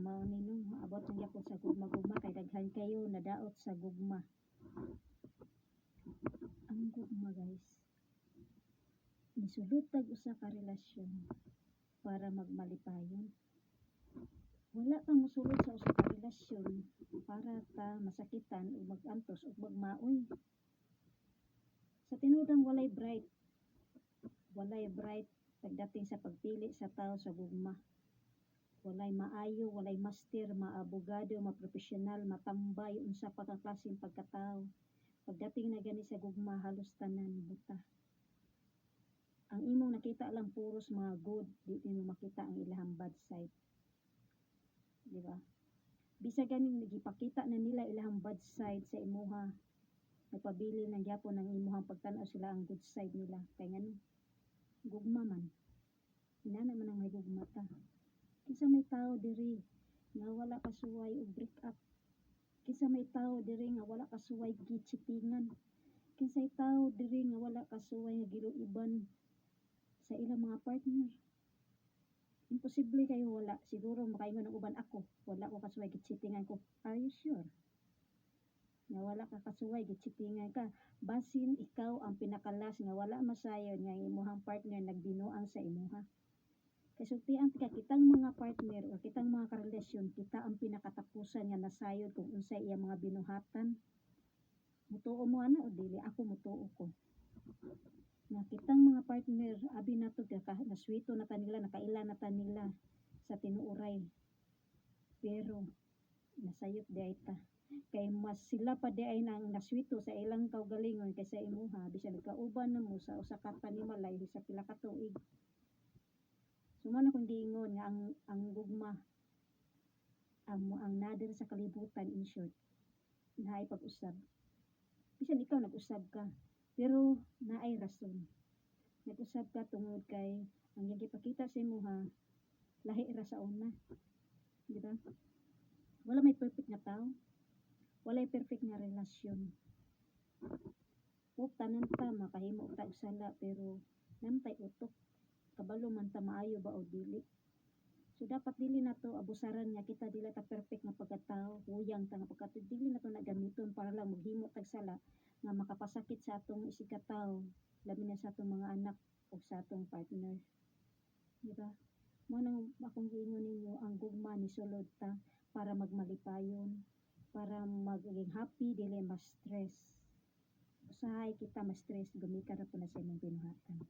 mao ni, no, abot lang gyapon sa gugma-gugma kay daghan kayo nadaot sa gugma. Ang gugma, guys, nisulod tag usa ka relasyon para magmalipayon. Wala ka mosulod sa usa ka relasyon para ta masakitan ug magantos ug magmaoy. Sa tinuodang walay bright. Walay bright pagdating sa pagpili sa tao sa gugma. Walay maayo, walay master, maabogado, mapropesyonal, matambay, unsa pa ka klaseng pagkatao. Pagdating na gani sa gugma, halos tanan buta. Ang imong nakita lang puros mga good, di nimo makita ang ilahang bad side. Di ba? Bisag ganing gipakita na nila ilahang bad side sa imuha, nagpabilin lang gyapon ang imuhang pagtan-aw sila ang good side nila. Kay ngano? Gugma man. Inana man ang mahigugma ta. Kinsa may tao diri nga wala kasuway og break up? Kinsa may tao diri nga wala kasuway gicheatingan? Kinsay tao diri nga wala kasuway nga giluiban sa ilang mga partner? Imposible kayo wala. Siguro makaingon ang uban, "Ako, wala ko kasuway, gicheatingan ko." Are you sure nga wala ka kasuway gicheatingan ka? Basin ikaw ang pinaka-last nga wala masayod nga ang imuhang partner nagbinuang sa imuha. Kay sultian tika, kitang mga partner o kitang mga karelasyon, kita ang pinakatapusan nga nasayod kung unsay iyang mga binuhatan. Mutuo mo ana o dili? Ako, mutuo ko. Nga kitang mga partner, abi nato ka naswito na ta nila, nakaila na ta nila sa tinuoray. Pero nasayop diay ta. Kay mas sila pa diay nang naswito sa ilang kaugalingon kaysa imuha, bisan nagkauban na mo sa usa ka panimalay sa pila ka tuig. So mao na akong giingon nga ang gugma ang naa diri sa kalibutan, in short, naay pag-usab. Bisan ikaw nag-usab ka, pero naay rason. Nag-usab ka tungod kay ang iyang gipakita sa imuha lahi ra sa una. Di ba? Wala may perfect nga tao. Walay perfect nga relasyon. O tanan ta makahimo ta og sala, pero naa man tay utok, kabalo man ta maayo ba o dili. So dapat dili nato abusaran nga kita dili ta perfect nga pagkatao, huyang ta nga pagkatao, dili nato na gamiton para lang maghimo tag sala nga makapasakit sa atong isigkatawo, labi na sa atong mga anak o sa atong partner. Di ba? Mao nang akong giingon ninyo, ang gugma ni sulod ta para magmalipayon, para maging happy, dili ma-stress. Usahay kita ma-stress gumikan ra pud na sa imong binuhatan.